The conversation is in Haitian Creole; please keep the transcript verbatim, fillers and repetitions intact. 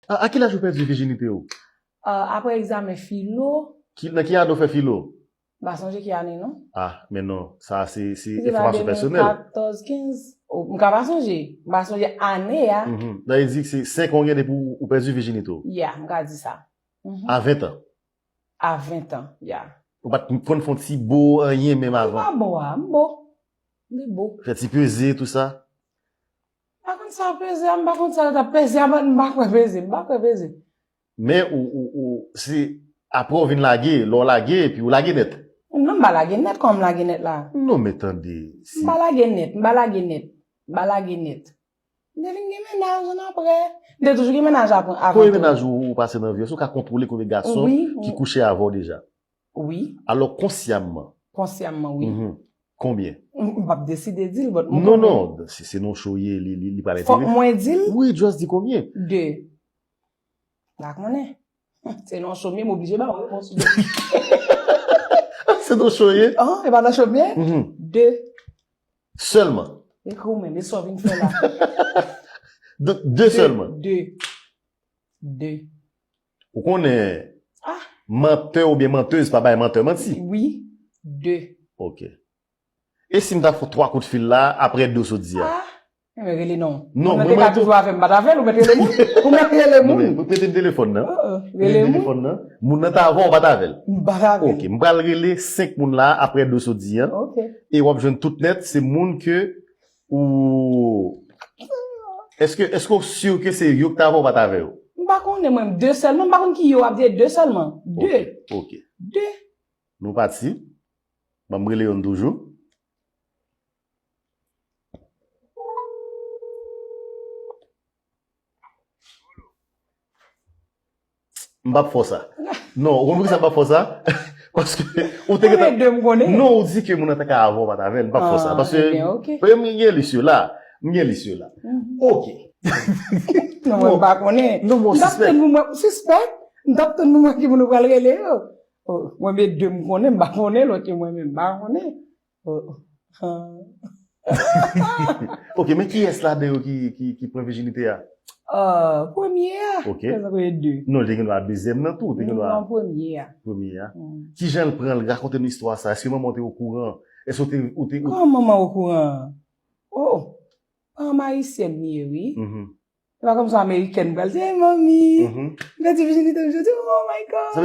A, a ki laj ou pèdi vijinite w? Ah, apre egzamen filo. Ki, nan ki ane w fè filo? M pa sonje ki ane non. Ah, men non, sa se se enfòmasyon pèsonèl. Katòz, kenz. Oh, m ka pa sonje. M pa sonje ane a. Mhm. Sa vle di se senk an w gen depi w pèdi vijinite w. Yeah, m ka di sa. Mhm. A ven tan. A ven tan, yeah. Ou pa t konn fè yon ti bo anyen menm M avan. pa bo a, m bo. M te bo. Fè ti peze, tou sa. M pa konn sa peze a, m pa konn sa yo t ap peze a, m pa kwè peze, m pa kwè peze. Men ou, ou, ou se apre w vin lage, lè w lage, epi ou lage nèt. Non, m pa lage nèt, kòman m lage nèt la? Non, men tande. Si... M pa lage nèt, m pa lage nèt, m pa lage nèt. M te vin gen mennaj an apre. M te toujou gen mennaj avan. Konbyen mennaj ou, ou pase nan vi w? Èske ou ka kontwole konbyen gason wi, ki kouche avè w deja? Wi. Alò, konsyamman. Konsyamman, wi. Mhm. Konbyen? M m p ap deside di l, but m Non, konnen. Non, se se non choye, li, li, li pa Fòk enterese. Mwen di l? Wi, just di konbyen. De. M pa konnen. Se non chomye, m oblije ba w repons ou. Se non choye? Ah, e pa nan chomye? Mhm. De. Sèlman? E kou menm, e sa w vin fè la? De, de sèlman? De. De. Ou konnen Ah. Mantè oubyen mantèz pa bay mantè manti? Wi. De. Ok. E si m ta fè twa kout fil la, apre de w sot di a? Ah. Enben rele non. Non, Mwen mwen, te ka mwen, toujou avè m, m pa t avè l, ou mèt rele moun. Ou mèt rele Non, moun. men, prete m telefòn nan. Oh, oh, Prete rele m moun. Telefòn nan. Moun nan ta avè w, ou pa t avè l? M pa t avè l. Ok, m pral rele senk moun la, apre de w sot di a. Ok. E w ap jwenn tout nèt, se moun ke ou... Èske, èske w si ke se yo ki t avè w, ou pa t avè yo? M pa konnen mwen, de sèlman, m pa konn ki yo ap di, de sèlman. De. Ok, ok. De. Nou pati. Ban m rele youn toujou. M p ap fè w sa. Non, ou konn poukisa m p ap fè w sa? Paske ou te Mwen de m konnen. Non, ou di ke moun nan te ka avè w, pa t avè l, m p ap fè w sa. Ah, Paske ebyen, ok. Premye m gen lis yo la. M gen lis yo la. Mhm. Ok. Non, mwen m pa konnen. Non, bon, M t ap sispèk. Tann pou mwen, sispèk. M t ap tann pou mwen ki moun ou pral rele yo. Oh, mwen men de m konnen, m pa konnen, lòt yo mwen menm m pa konnen. Oh, oh. Ah. Ok, men kiyès ladan yo ki, ki, ki pran vijinite a? Ah, premye a. Ok. Sa vle di de. Non, li te gen dwa dezyèm nan tou, li te gen dwa Non, premye a. Premye a. Mm. Kijan l pran l, rakonte nou istwa sa. Èske manman w te okouran? Èske w te, ou te, ou... Kòman manman okouran? Oh, manman ayisyèn li ye, wi. Mhm. Se pa kòmsi amerikèn pral di, "Hey, manmi, Mhm. m pèdi vijinite m jodi, oh my God."